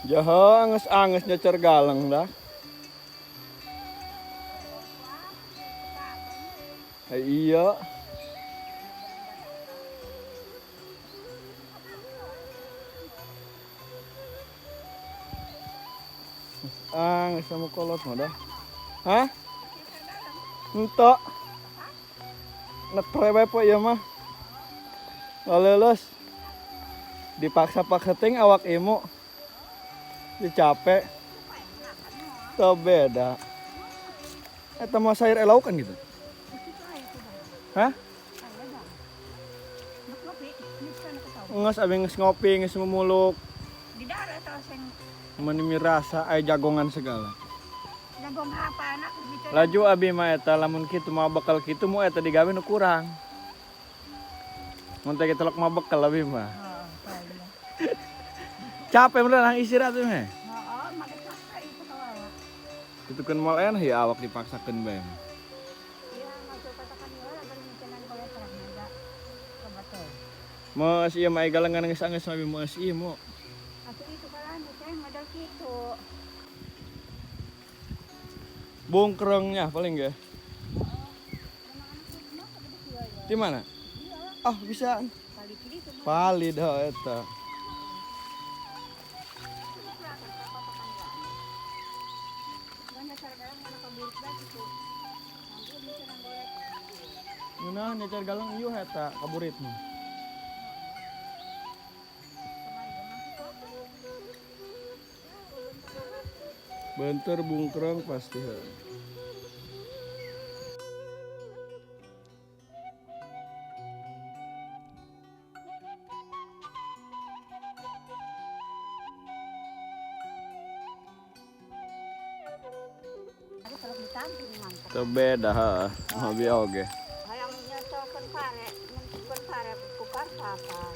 Jaha anges-anges nyecer galang dah. Eh, iya. Anges sama kolot mah dah. Hah? Entok. Nek prewe po ieu mah. Lulus. Dipaksa-paksa ting awak imu. Capek. Tuh beda. Eta mah sayur elau kan gitu. Hah? Nges abi nges ngopi, nges memuluk. Di darat atau sing Menimi rasa ay jagongan segala. Jagong apa anak gitu. Laju abi mah eta lamun kitu mah bekal kitu mu eta digawe nu kurang. Mun teh telok mah bekal abi mah. Oh, iya. Capek bener istirahat mah. Heeh, make capek itu kawawa. Itu kan mal enak ya awak dipaksakeun bae. Iya, ngaco katakan ya agar mikiran kalau terang enggak kebetul. Meus ieu mah galengan geus anggeus mah meus ieu mu. Atuh itu kalah teh modal kitu. Bungkrengnya paling ge. Di mana? Ah, bisa. Palid ha eta. Ngeunah nyecer galang ieu eta kaburit mah. Bentar bungkreng pasti ha. Teu beda ha, hobi oge. Hayang nyocokeun pare, nyentuhkeun pare kukar sapar.